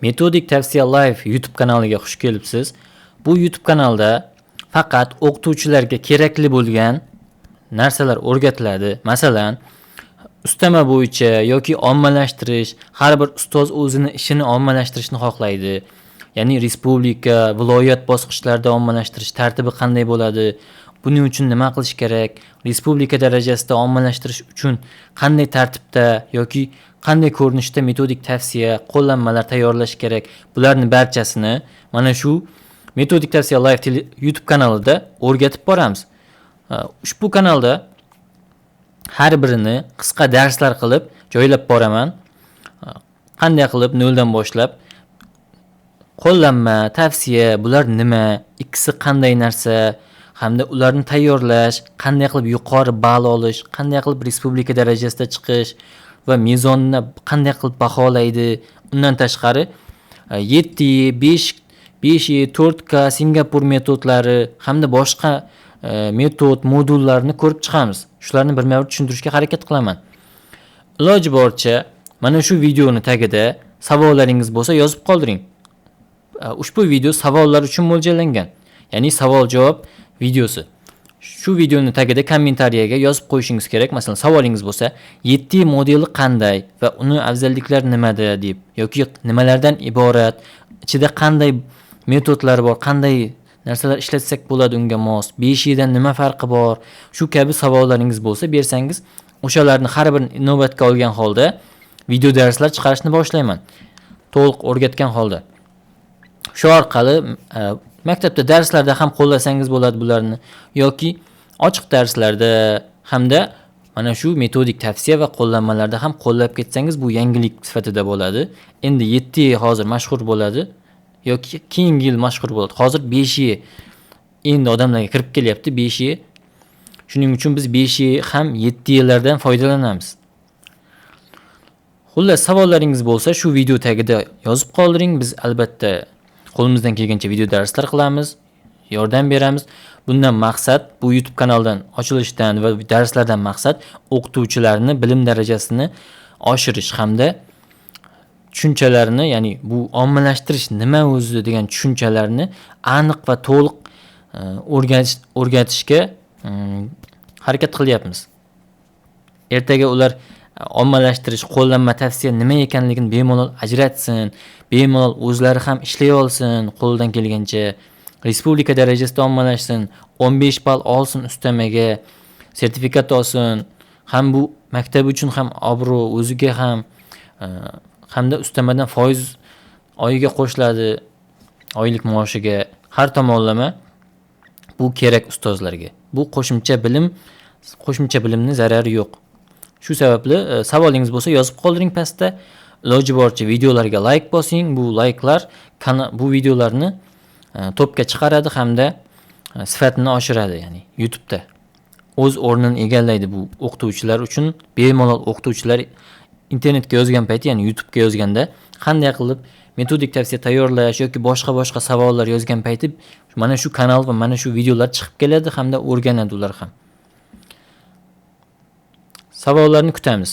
Metodik Tavsiya Live YouTube kanaliga xush kelibsiz. Bu YouTube kanalda faqat o'qituvchilarga kerakli bo'lgan narsalar o'rgatiladi. Masalan, ustama bo'yicha yoki ommalashtirish, har bir ustoz o'zini ishini ommalashtirishni xohlaydi. Ya'ni respublika, viloyat bosqichlarida ommalashtirish tartibi qanday bo'ladi? Buning uchun nima qilish kerak? Respublika darajasida ommalashtirish uchun qanday tartibda yoki qanday ko'rinishda metodik tavsiya, qo'llanmalar tayyorlash kerak? Bularni barchasini mana shu Metodik Tavsiya Live YouTube kanalida o'rgatib boramiz. Ushbu kanalda har birini qisqa darslar qilib joylab boraman. Qanday qilib noldan boshlab qo'llanma, tavsiya bular nima, ikkisi qanday narsa hamda ularni tayyorlash, qanday qilib yuqori ball olish, qanday qilib respublika darajasida chiqish va mezonni qanday qilib baholaydi. Undan tashqari 7, 5, 5, 4K, Singapur metodlari hamda boshqa metod, modullarni ko'rib chiqamiz. Shularni birma-bir tushuntirishga harakat qilaman. Iloji boricha mana shu videoni tagida savollaringiz bo'lsa yozib qoldiring. Ushbu video savollar uchun mo'ljallangan. Ya'ni savol-javob videosi. Shu videoni tagida kommentariyaga yozib qo'yishingiz kerak. Masalan, savolingiz bo'lsa, 7 modeli qanday va uni afzalliklari nimada deb yoki nimalardan iborat, ichida qanday metodlar bor, qanday narsalar ishlatsak bo'ladi unga mos, 5 dan nima farqi bor? Shu kabi savollaringiz bo'lsa bersangiz, o'shalarni har birini inobatga olgan holda video darslar chiqarishni boshlayman. To'liq o'rgatgan holda. Shu orqali maktabda darslarda ham qo'llasangiz bo'ladi bularni yoki ochiq darslarda hamda mana shu metodik tavsiya va qo'llanmalarda ham qo'llab ketsangiz bu yangilik sifatida bo'ladi. Endi 7 hozir mashhur bo'ladi yoki keyingi yil mashhur bo'ladi. Hozir 5 endi odamlarga kirib kelyapti 5. Shuning uchun biz 5 ham 7 yillardan foydalanamiz. Xullas, savollaringiz bo'lsa shu video tagida yozib qoldiring. Biz albatta qo'limizdan kelgancha video darslar qilamiz, yordam beramiz. Bundan maqsad, bu YouTube kanaldan ochilishdan va darslardan maqsad o'qituvchilarni bilim darajasini oshirish hamda tushunchalarini, ya'ni bu ommalashtirish nima o'zi degan tushunchalarni aniq va to'liq o'rgatishga harakat qilyapmiz. Ertaga ular ommalashtirish, qo'llanma, tavsiya nima ekanligini bemalol ajratsin, bemalol o'zlari ham ishlay olsin, qo'lidan kelgancha respublika darajasida ommalashsin, 15 ball olsin ustamaga, sertifikat olsin. Ham bu maktab uchun ham obro', o'ziga ham, hamda ustamadan foiz oyiga qo'shiladi, oylik maoshiga. Har tomonlama bu kerak ustozlarga. Bu qo'shimcha bilim, qo'shimcha bilimni zarari yo'q. Shu sababli savolingiz bo'lsa yozib qoldiring pastda. Iloji boricha videolarga like bosing. Bu layklar bu videolarni topga chiqaradi hamda sifatini oshiradi, ya'ni YouTube'da o'z o'rnini egallaydi bu o'qituvchilar uchun. Bemalol o'qituvchilar internetga yozgan payti, ya'ni YouTube'ga yozganda qanday qilib metodik tavsiya tayyorlash yoki boshqa-boshqa savollar yozgan payti mana shu kanal va mana shu videolar chiqib keladi hamda o'rganadi ular ham. Savollarni kutamiz.